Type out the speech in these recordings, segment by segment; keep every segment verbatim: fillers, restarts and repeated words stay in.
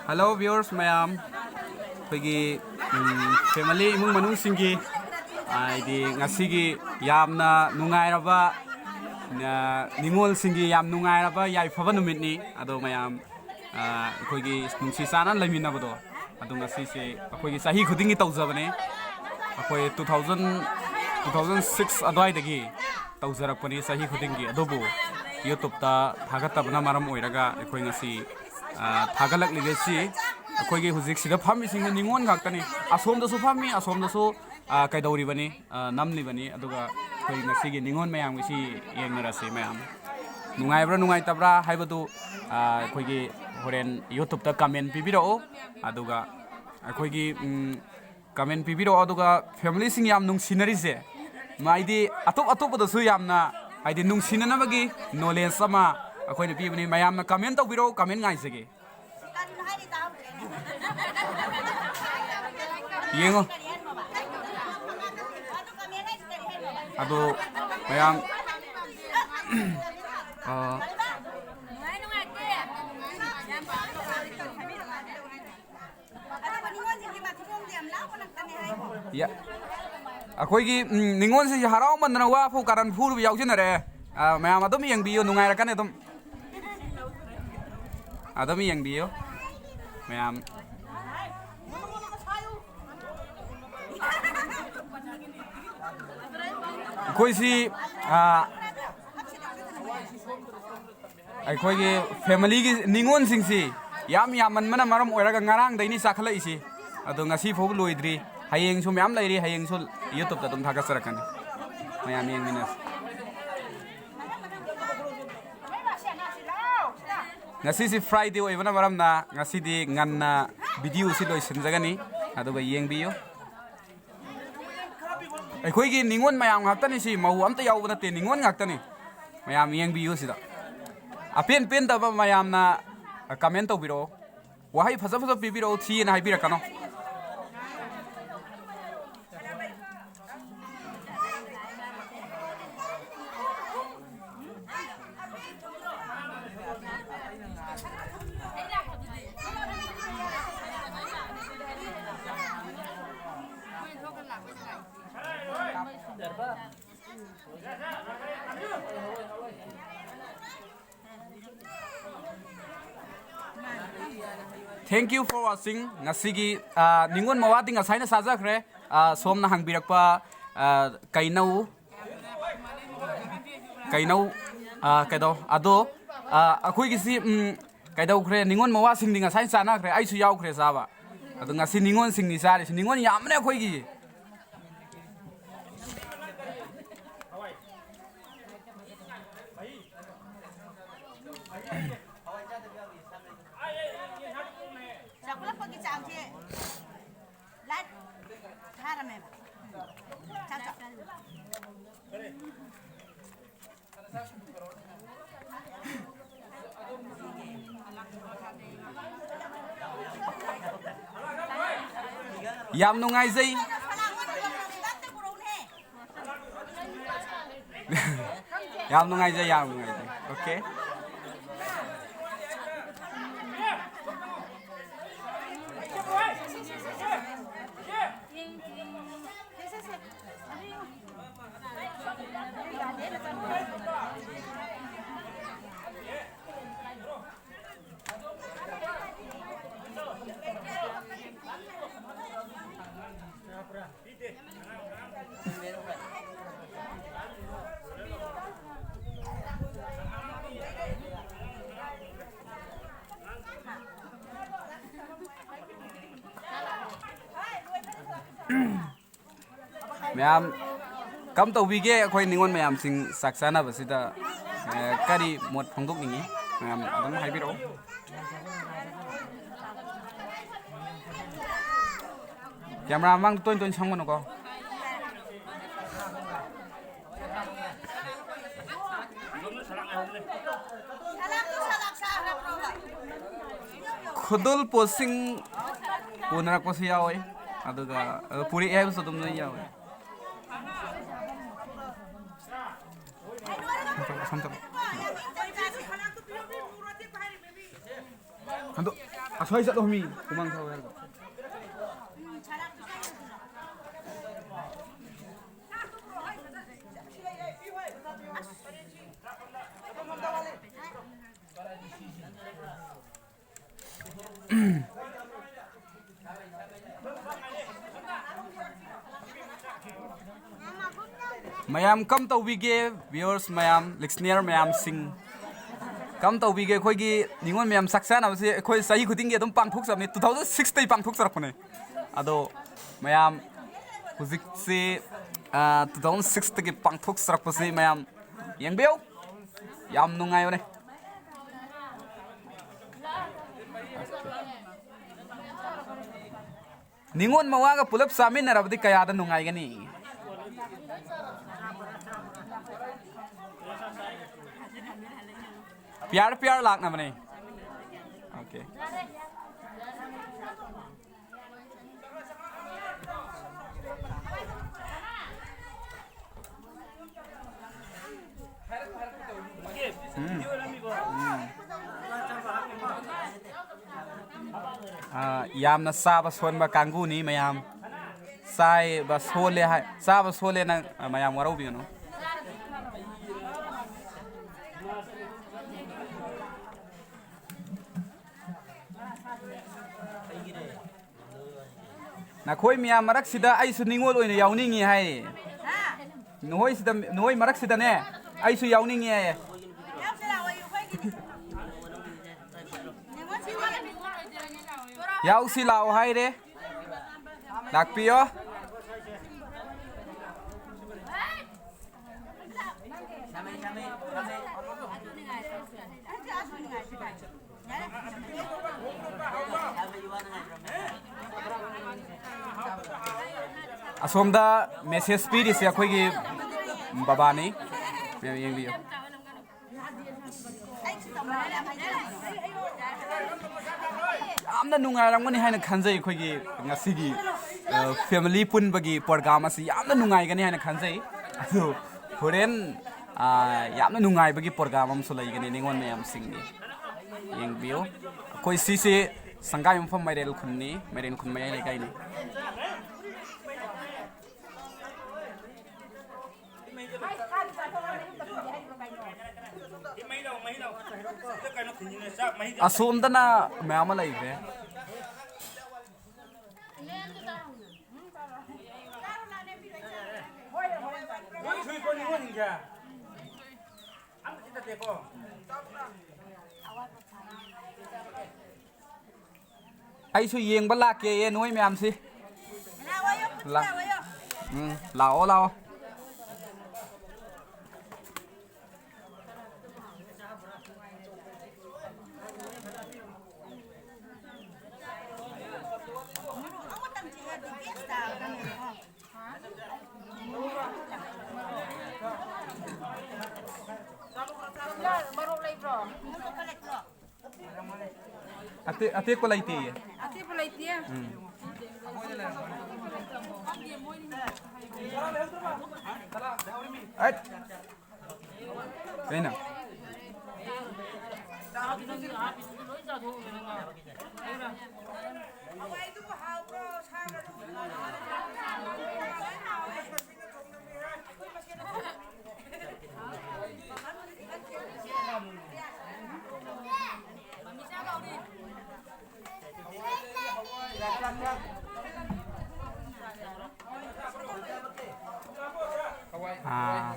Hello viewers ꯃꯌꯥꯝ, ꯑꯩꯈꯣꯏꯒꯤ family, ꯏꯃꯨꯡ ꯃꯅꯨꯡꯁꯤꯡꯒꯤ, ꯍꯥꯏꯗꯤ ꯉꯁꯤꯒꯤ ꯌꯥꯝꯅ ꯅꯨꯡꯉꯥꯏꯔꯕ, ꯅꯤꯉꯣꯜꯁꯤꯡꯒꯤ ꯌꯥꯝ ꯅꯨꯡꯉꯥꯏꯔꯕ ꯌꯥꯏꯐꯕ ꯅꯨꯃꯤꯠꯅꯤ꯫ ꯑꯗꯣ ꯃꯌꯥꯝ, ꯑꯩꯈꯣꯏꯒꯤ ꯅꯨꯡꯁꯤ ꯆꯥꯟꯅꯅ ꯂꯩꯃꯤꯟꯅꯕꯗꯣ, ꯑꯗꯨ ꯉꯁꯤꯁꯦ ꯑꯩꯈꯣꯏꯒꯤ ꯆꯍꯤ ꯈꯨꯗꯤꯡꯒꯤ ꯇꯧꯖꯕꯅꯦ꯫ ꯑꯩꯈꯣꯏ two thousand, two thousand six ꯑꯗꯨꯋꯥꯏꯗꯒꯤ ꯇꯧꯖꯔꯛꯄꯅꯤ ꯆꯍꯤ ꯈꯨꯗꯤꯡꯒꯤ꯫ ꯑꯗꯨꯕꯨ YouTubeꯇ ꯊꯥꯒꯠꯇꯕꯅ ꯃꯔꯝ ꯑꯣꯏꯔꯒ ꯑꯩꯈꯣꯏ ꯉꯁꯤ, ꯑ, ꯊꯥꯒꯠꯂꯛꯂꯤꯕꯁꯤ ꯑꯩꯈꯣꯏꯒꯤ ꯍꯧꯖꯤꯛꯁꯤꯗ ꯐꯝꯃꯤꯁꯤꯡꯁꯦ ꯅꯤꯉꯣꯜ ꯉꯥꯛꯇꯅꯤ꯫ ꯑꯁꯣꯝꯗꯁꯨ ꯐꯝꯃꯤ, ꯑꯁꯣꯝꯗꯁꯨ, ꯑ, ꯀꯩꯗꯧꯔꯤꯕꯅꯤ, ꯑ, ꯅꯝꯂꯤꯕꯅꯤ꯫ ꯑꯗꯨꯒ ꯑꯩꯈꯣꯏ ꯉꯁꯤꯒꯤ ꯅꯤꯉꯣꯜ ꯃꯌꯥꯝꯒꯤꯁꯤ ꯌꯦꯡꯅꯔꯁꯤ ꯃꯌꯥꯝ꯫ ꯅꯨꯡꯉꯥꯏꯕ꯭ꯔꯥ ꯅꯨꯡꯉꯥꯏꯇꯕ꯭ꯔꯥ ꯍꯥꯏꯕꯗꯨ, ꯑ, ꯑꯩꯈꯣꯏꯒꯤ ꯍꯣꯔꯦꯟ YouTubeꯇ comment ꯄꯤꯕꯤꯔꯛꯎ꯫ ꯑꯗꯨꯒ ꯑꯩꯈꯣꯏꯒꯤ, ꯎꯝ, comment ꯄꯤꯕꯤꯔꯛꯑꯣ꯫ ꯑꯗꯨꯒ ꯐꯦꯃꯤꯂꯤꯁꯤꯡ ꯌꯥꯝ ꯅꯨꯡꯁꯤꯅꯔꯤꯁꯦ, ꯍꯥꯏꯗꯤ ꯑꯇꯣꯞ ꯑꯇꯣꯞꯄꯗꯁꯨ ꯌꯥꯝꯅ, ꯍꯥꯏꯗꯤ ꯅꯨꯡꯁꯤꯅꯅꯕꯒꯤ knowledge ꯑꯃ ꯑꯩꯈꯣꯏꯅ ꯄꯤꯕꯅꯤ꯫ ꯃꯌꯥꯝꯅ comment ꯇꯧꯕꯤꯔꯛꯑꯣ, comment ꯉꯥꯏꯖꯒꯦ꯫ ꯌꯦꯡꯉꯣ꯫ ꯑꯗꯣ ꯃꯌꯥꯝ, ꯑ, ꯌꯥ-, ꯑꯩꯈꯣꯏꯒꯤ, ꯎꯝ, ꯅꯤꯉꯣꯜꯁꯤꯡꯁꯦ ꯍꯔꯥꯎꯃꯟꯗꯅ ꯋꯥ ꯐꯥꯎ ꯀꯥꯔꯟ ꯐꯨꯔꯨꯕ ꯌꯥꯎꯁꯤꯟꯅꯔꯦ꯫ ꯑ, ꯃꯌꯥꯝ ꯑꯗꯨꯝ ꯌꯦꯡꯕꯤꯌꯨ, ꯅꯨꯡꯉꯥꯏꯔꯛꯀꯅꯤ ꯑꯗꯨꯝ꯫ ꯑꯗꯨꯝ ꯌꯦꯡꯕꯤꯌꯨ ꯃꯌꯥꯝ꯫ ꯑꯩꯈꯣꯏꯁꯤ, ꯑ, ꯑꯩꯈꯣꯏꯒꯤ ꯐꯦꯃꯤꯂꯤꯒꯤ ꯅꯤꯉꯣꯜꯁꯤꯡꯁꯤ ꯌꯥꯝ ꯌꯥꯝꯃꯟꯕꯅ ꯃꯔꯝ ꯑꯣꯏꯔꯒ ꯉꯔꯥꯡꯗꯩꯅꯤ ꯆꯥꯈꯠꯂꯛꯏꯁꯤ꯫ ꯑꯗꯣ ꯉꯁꯤ ꯐꯥꯎꯕ ꯂꯣꯏꯗ꯭ꯔꯤ꯫ ꯍꯌꯦꯡꯁꯨ ꯃꯌꯥꯝ ꯂꯩꯔꯤ, ꯍꯌꯦꯡꯁꯨ YouTubeꯇ ꯑꯗꯨꯝ ꯊꯥꯒꯠꯆꯔꯛꯀꯅꯤ꯫ ꯃꯌꯥꯝ ꯌꯦꯡꯃꯤꯟꯅꯁꯤ꯫ ꯉꯁꯤꯁꯤ Friday ꯑꯣꯏꯕꯅ ꯃꯔꯝꯅ ꯉꯁꯤꯗꯤ ꯉꯟꯅ videoꯁꯤ ꯂꯣꯏꯁꯤꯟꯖꯒꯅꯤ꯫ ꯑꯗꯨꯒ ꯌꯦꯡꯕꯤꯌꯨ꯫ ꯑꯩꯈꯣꯏꯒꯤ ꯅꯤꯉꯣꯜ ꯃꯌꯥꯝ ꯉꯥꯛꯇꯅꯤ ꯁꯤ, ꯃꯧ ꯑꯝꯇ ꯌꯥꯎꯕ ꯅꯠꯇꯦ, ꯅꯤꯉꯣꯜ ꯉꯥꯛꯇꯅꯤ꯫ ꯃꯌꯥꯝ ꯌꯦꯡꯕꯤꯌꯨ ꯁꯤꯗ꯫ ꯑꯄꯦꯟ ꯄꯦꯟꯗꯕ ꯃꯌꯥꯝꯅ comment ꯇꯧꯕꯤꯔꯛꯑꯣ꯫ ꯋꯥꯍꯩ ꯐꯖ ꯐꯖ ꯄꯤꯕꯤꯔꯛꯑꯣ, ꯊꯤꯌꯦꯅ ꯍꯥꯏꯕꯤꯔꯛꯀꯅꯣ꯫ Thank you for watching. ꯉꯁꯤꯒꯤ, ꯑ, ꯅꯤꯉꯣꯜ ꯃꯋꯥꯗꯤ ꯉꯁꯥꯏꯅ ꯆꯥꯖꯈ꯭ꯔꯦ꯫ ꯑ, ꯁꯣꯝꯅ ꯍꯪꯕꯤꯔꯛꯄ, ꯑ, ꯀꯩꯅꯧ, ꯀꯩꯅꯧ, ꯑ, ꯀꯩꯗꯧ-, ꯑꯗꯣ, ꯑ, ꯑꯩꯈꯣꯏꯒꯤꯁꯤ, ꯎꯝ, ꯀꯩꯗꯧꯈ꯭ꯔꯦ? ꯅꯤꯉꯣꯜ ꯃꯋꯥꯁꯤꯡꯗꯤ ꯉꯁꯥꯏ ꯆꯥꯅꯈ꯭ꯔꯦ, ꯑꯩꯁꯨ ꯌꯥꯎꯈ꯭ꯔꯦ ꯆꯥꯕ꯫ ꯑꯗꯣ ꯉꯁꯤ ꯅꯤꯉꯣꯜꯁꯤꯡꯅꯤ ꯆꯥꯔꯤꯁꯤ, ꯅꯤꯉꯣꯜ ꯌꯥꯝꯕꯅꯦ ꯑꯩꯈꯣꯏꯒꯤ꯫ ꯆꯥꯎꯈꯠꯂꯛꯄꯒꯤ ꯆꯥꯡꯁꯦ ꯂꯥꯏꯠ ꯊꯥꯔꯝꯃꯦꯕ꯫ ꯆꯥꯛ ꯆꯥ-, ꯌꯥꯝ ꯅꯨꯡꯉꯥꯏꯖꯩ꯫ ꯌꯥꯝ ꯅꯨꯡꯉꯥꯏꯖꯩ, ꯌꯥꯝ ꯅꯨꯡꯉꯥꯏꯖꯩ꯫ Okay꯫ ꯃꯌꯥꯝ ꯀꯝ ꯇꯧꯕꯤꯒꯦ? ꯑꯩꯈꯣꯏ ꯅꯤꯉꯣꯜ ꯃꯌꯥꯝꯁꯤꯡ ꯆꯥꯛ ꯆꯥꯅꯕꯁꯤꯗ, ꯑꯦ, ꯀꯔꯤ ꯃꯣꯠ ꯐꯣꯡꯗꯣꯛꯅꯤꯡꯉꯤ? ꯃꯌꯥꯝ ꯑꯗꯨꯝ ꯍꯥꯏꯕꯤꯔꯛꯑꯣ꯫ ꯀꯦꯃꯦꯔꯥ ꯃꯃꯥꯡꯗ ꯇꯣꯏꯅ ꯇꯣꯏꯅ ꯁꯪꯒꯅꯨꯀꯣ꯫ ꯈꯨꯗꯣꯜ ꯄꯣꯠꯁꯤꯡ ꯄꯨꯅꯔꯛꯄꯁꯨ ꯌꯥꯎꯋꯤ, ꯑꯗꯨꯒ, ꯑꯗꯨ ꯄꯨꯔꯛꯑꯦ ꯍꯥꯏꯕꯁꯨ ꯑꯗꯨꯝ ꯂꯣꯏ ꯌꯥꯎꯋꯤ꯫ ꯍꯟꯗꯣꯛ-, ꯑꯁ꯭ꯋꯥꯏ ꯆꯠꯂꯣ ꯃꯤ, ꯍꯨꯃꯥꯡ ꯁꯧꯋꯦ ꯍꯥꯏꯔꯒ꯫ ꯃꯌꯥꯝ ꯀꯝ ꯇꯧꯕꯤꯒꯦ, viewers ꯃꯌꯥꯝ, listener ꯃꯌꯥꯝꯁꯤꯡ? ꯀꯝ ꯇꯧꯕꯤꯒꯦ? ꯑꯩꯈꯣꯏꯒꯤ ꯅꯤꯉꯣꯜ ꯃꯌꯥꯝ ꯆꯥꯛ ꯆꯥꯅꯕꯁꯦ ꯑꯩꯈꯣꯏ ꯆꯍꯤ ꯈꯨꯗꯤꯡꯒꯤ ꯑꯗꯨꯝ ꯄꯥꯡꯊꯣꯛꯆꯕꯅꯤ, two thousand six ꯇꯩ ꯄꯥꯡꯊꯣꯛꯆꯔꯛꯄꯅꯦ꯫ ꯑꯗꯣ ꯃꯌꯥꯝ ꯍꯧꯖꯤꯛꯁꯤ, ꯑ, two thousand six ꯇꯒꯤ ꯄꯥꯡꯊꯣꯛꯆꯔꯛꯄꯁꯤ ꯃꯌꯥꯝ ꯌꯦꯡꯕꯤꯌꯨ, ꯌꯥꯝ ꯅꯨꯡꯉꯥꯏꯕꯅꯦ꯫ ꯅꯤꯉꯣꯜ ꯃꯋꯥꯒ ꯄꯨꯂꯞ ꯆꯥꯃꯤꯟꯅꯔꯕꯗꯤ ꯀꯌꯥꯗ ꯅꯨꯡꯉꯥꯏꯒꯅꯤ? ꯄꯤꯌꯥꯔ ꯄꯤꯌꯥꯔ ꯂꯥꯛꯅꯕꯅꯦ꯫ Okay꯫ ꯎꯝ꯫ ꯎꯝ꯫ ꯑꯥ, ꯌꯥꯝꯅ ꯆꯥꯕ ꯁꯣꯟꯕ ꯀꯥꯡꯕꯨꯅꯤ ꯃꯌꯥꯝ꯫ ꯆꯥꯏꯕ ꯁꯣꯜꯂꯦ ꯍꯥꯏ, ꯆꯥꯕ ꯁꯣꯜꯂꯦꯅ, ꯑ, ꯃꯌꯥꯝ ꯋꯥꯔꯧꯕꯤꯒꯅꯨ꯫ ꯅꯈꯣꯏ ꯃꯌꯥꯝ ꯃꯔꯛꯁꯤꯗ ꯑꯩꯁꯨ ꯅꯤꯉꯣꯜ ꯑꯣꯏꯅ ꯌꯥꯎꯅꯤꯡꯉꯤ ꯍꯥꯏ꯫ ꯅꯈꯣꯏꯁꯤꯗ, ꯅꯈꯣꯏ ꯃꯔꯛꯁꯤꯗꯅꯦ, ꯑꯩꯁꯨ ꯌꯥꯎꯅꯤꯡꯉꯤ ꯍꯥꯏꯌꯦ꯫ ꯌꯥꯎꯁꯤ ꯂꯥꯛꯑꯣ ꯍꯥꯏꯔꯦ꯫ ꯂꯥꯛꯄꯤꯌꯣ꯫ ꯑꯁꯣꯝꯗ message ꯄꯤꯔꯤꯁꯦ ꯑꯩꯈꯣꯏꯒꯤ ꯕꯕꯥꯅꯤ꯫ ꯃꯌꯥꯝ ꯌꯦꯡꯕꯤꯌꯨ꯫ ꯌꯥꯝꯅ ꯅꯨꯡꯉꯥꯏꯔꯝꯒꯅꯤ ꯍꯥꯏꯅ ꯈꯟꯖꯩ꯫ ꯑꯩꯈꯣꯏꯒꯤ ꯉꯁꯤꯒꯤ, ꯑ, family ꯄꯨꯟꯕꯒꯤ program ꯑꯁꯤ ꯌꯥꯝꯅ ꯅꯨꯡꯉꯥꯏꯒꯅꯤ ꯍꯥꯏꯅ ꯈꯟꯖꯩ꯫ ꯑꯗꯨ ꯍꯣꯔꯦꯟ, ꯑ, ꯌꯥꯝꯅ ꯅꯨꯡꯉꯥꯏꯕꯒꯤ program ꯑꯃꯁꯨ ꯂꯩꯒꯅꯤ ꯅꯤꯉꯣꯜ ꯃꯌꯥꯝꯁꯤꯡꯒꯤ꯫ ꯌꯦꯡꯕꯤꯌꯨ꯫ ꯑꯩꯈꯣꯏ ꯁꯤꯁꯦ ꯁꯪꯒꯥꯏ ꯃꯐꯝ ꯃꯥꯏꯔꯦꯜ ꯈꯨꯟꯅꯤ, ꯃꯥꯏꯔꯦꯜ ꯈꯨꯟ ꯃꯌꯥꯏ ꯂꯩꯀꯥꯏꯅꯤ꯫ ꯑꯁꯣꯝꯗꯅ ꯃꯌꯥꯝ ꯑꯃ ꯂꯩꯈ꯭ꯔꯦ꯫ ꯑꯩꯁꯨ ꯌꯦꯡꯕ ꯂꯥꯛꯀꯦꯌꯦ ꯅꯣꯏ ꯃꯌꯥꯝꯁꯤ꯫ ꯂꯥꯛ-, ꯎꯝ, ꯂꯥꯛꯑꯣ, ꯂꯥꯛꯑꯣ꯫ ꯃꯣꯔꯣꯛ ꯂꯩꯕ꯭ꯔꯣ? ꯑꯇꯦꯛ-, ꯑꯇꯦꯛꯄ ꯂꯩꯇꯦꯌꯦ꯫ ꯑꯇꯦꯛꯄ ꯂꯩꯇꯦ? ꯎꯝ꯫ ꯑꯩꯠ꯫ ꯀꯩꯅꯣ? ꯑꯥ꯫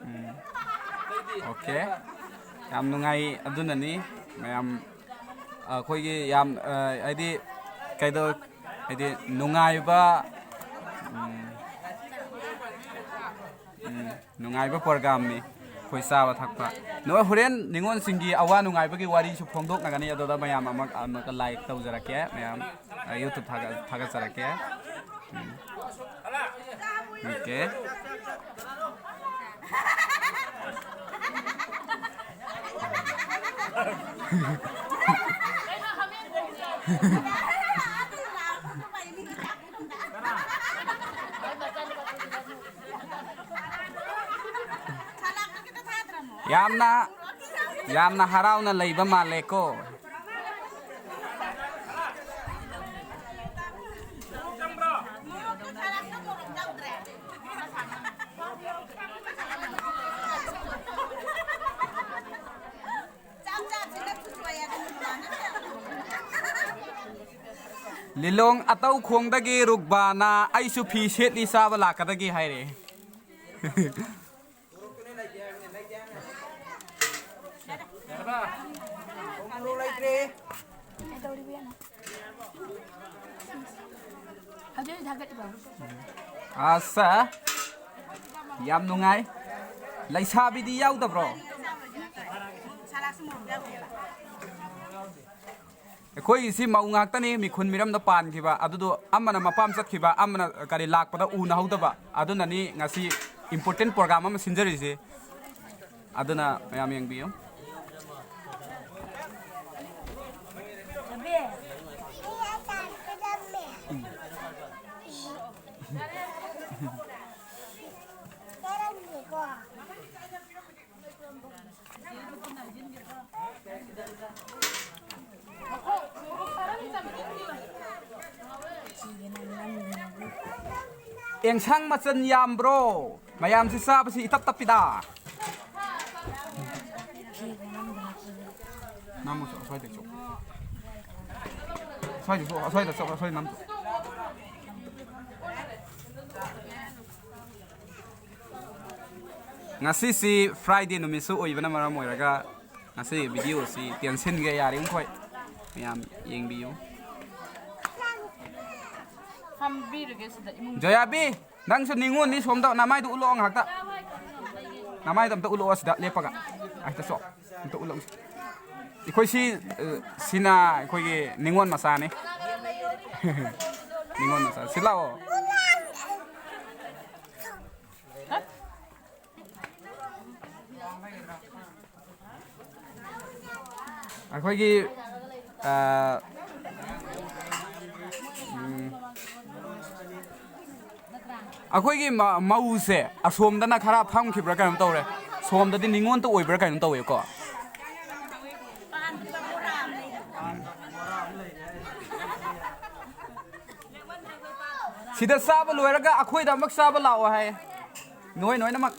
ꯎꯝ꯫ ꯑꯣꯀꯦ꯫ ꯌꯥꯝ ꯅꯨꯡꯉꯥꯏ꯫ ꯑꯗꯨꯅꯅꯤ ꯃꯌꯥꯝ ꯑꯩꯈꯣꯏꯒꯤ ꯌꯥꯝ, ꯑ, ꯍꯥꯏꯗꯤ ꯀꯩꯗꯧ-, ꯍꯥꯏꯗꯤ ꯅꯨꯡꯉꯥꯏꯕ, ꯎꯝ, ꯎꯝ, ꯅꯨꯡꯉꯥꯏꯕ ꯄ꯭ꯔꯣꯒ꯭ꯔꯥꯝꯅꯤ꯫ ꯑꯩꯈꯣꯏ ꯆꯥꯕ ꯊꯛꯄ꯫ ꯅꯣꯏ ꯍꯣꯔꯦꯟ ꯅꯤꯉꯣꯜꯁꯤꯡꯒꯤ ꯑꯋꯥ ꯅꯨꯡꯉꯥꯏꯕꯒꯤ ꯋꯥꯔꯤꯁꯨ ꯐꯣꯡꯗꯣꯛꯅꯒꯅꯤ꯫ ꯑꯗꯨꯗ ꯃꯌꯥꯝ ꯑꯃꯨꯛ, ꯑꯃꯨꯛꯀ ꯂꯥꯏꯛ ꯇꯧꯖꯔꯛꯀꯦ꯫ ꯃꯌꯥꯝ, ꯑ, ꯌꯨꯇꯨꯕ ꯊꯥꯒꯠ-, ꯊꯥꯒꯠꯆꯔꯛꯀꯦ꯫ ꯎꯝ꯫ ꯑꯣꯀꯦ꯫ ꯌꯥꯝꯅ, ꯌꯥꯝꯅ ꯍꯔꯥꯎꯅ ꯂꯩꯕ ꯃꯥꯜꯂꯦꯀꯣ꯫ ꯂꯤꯂꯣꯡ ꯑꯇꯧꯈꯣꯡꯗꯒꯤ ꯔꯨꯛꯕꯥꯅ "ꯑꯩꯁꯨ ꯐꯤ ꯁꯦꯠꯂꯤ ꯆꯥꯕ ꯂꯥꯛꯀꯗꯒꯦ" ꯍꯥꯏꯔꯦ꯫ ꯀꯩꯗꯧꯔꯤꯕ ꯌꯥꯅꯣ? ꯍꯧꯖꯤꯛ ꯍꯧꯖꯤꯛ ꯊꯥꯒꯠꯂꯤꯕ? ꯑꯁ, ꯌꯥꯝ ꯅꯨꯡꯉꯥꯏ꯫ ꯂꯩꯁꯥꯕꯤꯗꯤ ꯌꯥꯎꯗꯕ꯭ꯔꯣ? ꯑꯩꯈꯣꯏꯒꯤꯁꯤ ꯃꯧ ꯉꯥꯛꯇꯅꯤ, ꯃꯤꯈꯨꯟ ꯃꯤꯔꯝꯗ ꯄꯥꯟꯈꯤꯕ꯫ ꯑꯗꯨꯗꯣ ꯑꯃꯅ ꯃꯄꯥꯝ ꯆꯠꯈꯤꯕ, ꯑꯃꯅ ꯀꯔꯤ ꯂꯥꯛꯄꯗ ꯎꯅꯍꯧꯗꯕ꯫ ꯑꯗꯨꯅꯅꯤ ꯉꯁꯤ important program ꯑꯃ ꯁꯤꯟꯖꯔꯤꯁꯦ꯫ ꯑꯗꯨꯅ ꯃꯌꯥꯝ ꯌꯦꯡꯕꯤꯌꯨ꯫ ꯑꯦꯟꯁꯥꯡ ꯃꯆꯜ ꯌꯥꯝꯕ꯭ꯔꯣ? ꯃꯌꯥꯝꯁꯤ ꯆꯥꯕꯁꯤ ꯏꯇꯞ ꯇꯞꯄꯤꯗ꯫ ꯅꯝꯃꯨ ꯆꯣ, ꯑꯁ꯭ꯋꯥꯏꯗ ꯆꯣ꯫ ꯑꯁ꯭ꯋꯥꯏꯗ ꯆꯣ, ꯑꯁ꯭ꯋꯥꯏꯗ ꯆꯣ, ꯑꯁ꯭ꯋꯥꯏꯗ ꯅꯝꯃꯨ ꯆꯣ꯫ ꯉꯁꯤꯁꯤ Friday ꯅꯨꯃꯤꯠꯁꯨ ꯑꯣꯏꯕꯅ ꯃꯔꯝ ꯑꯣꯏꯔꯒ ꯉꯁꯤ video ꯁꯤ ꯇꯦꯟꯁꯤꯟꯒꯦ ꯌꯥꯔꯤꯃꯈꯣꯏ ꯃꯌꯥꯝ ꯌꯦꯡꯕꯤꯌꯨ꯫ ꯐꯝꯕꯤꯔꯒꯦ ꯁꯤꯗ ꯏꯃꯨꯡ꯫ ꯖꯣꯌꯥꯕꯤ, ꯅꯪꯁꯨ ꯅꯤꯉꯣꯟꯅꯤ, ꯁꯣꯝꯗ ꯅꯃꯥꯏꯗꯨ ꯎꯠꯂꯛꯑꯣ ꯉꯥꯏꯍꯥꯛꯇ꯫ ꯅꯃꯥꯏꯗꯣ ꯑꯝꯇ ꯎꯠꯂꯛꯑꯣ ꯁꯤꯗ ꯂꯦꯞꯄꯒ꯫ ꯑꯁꯤꯗ ꯆꯣ꯫ ꯑꯝꯇ ꯎꯠꯂꯛꯎꯁꯦ꯫ ꯑꯩꯈꯣꯏ ꯁꯤ, ꯑ, ꯁꯤꯅ ꯑꯩꯈꯣꯏꯒꯤ ꯅꯤꯉꯣꯜ ꯃꯆꯥꯅꯤ꯫ ꯅꯤꯉꯣꯜ ꯃꯆꯥ꯫ ꯁꯤ ꯂꯥꯛꯑꯣ꯫ ꯑꯩꯈꯣꯏꯒꯤ, ꯑ, ꯎꯝ, ꯑꯩꯈꯣꯏꯒꯤ ꯃ-, ꯃꯧꯁꯦ ꯑꯁꯣꯝꯗꯅ ꯈꯔ ꯐꯝꯈꯤꯕ꯭ꯔꯥ ꯀꯩꯅꯣꯝ ꯇꯧꯔꯦ, ꯁꯣꯝꯗꯗꯤ ꯅꯤꯉꯣꯟꯇ ꯑꯣꯏꯕ꯭ꯔꯥ ꯀꯩꯅꯣꯝ ꯇꯧꯋꯦꯀꯣ꯫ ꯁꯤꯗ ꯆꯥꯕ ꯂꯣꯏꯔꯒ ꯑꯩꯈꯣꯏꯗ ꯑꯃꯨꯛ ꯆꯥꯕ ꯂꯥꯛꯑꯣ ꯍꯥꯏ, ꯅꯣꯏ ꯂꯣꯏꯅꯃꯛ꯫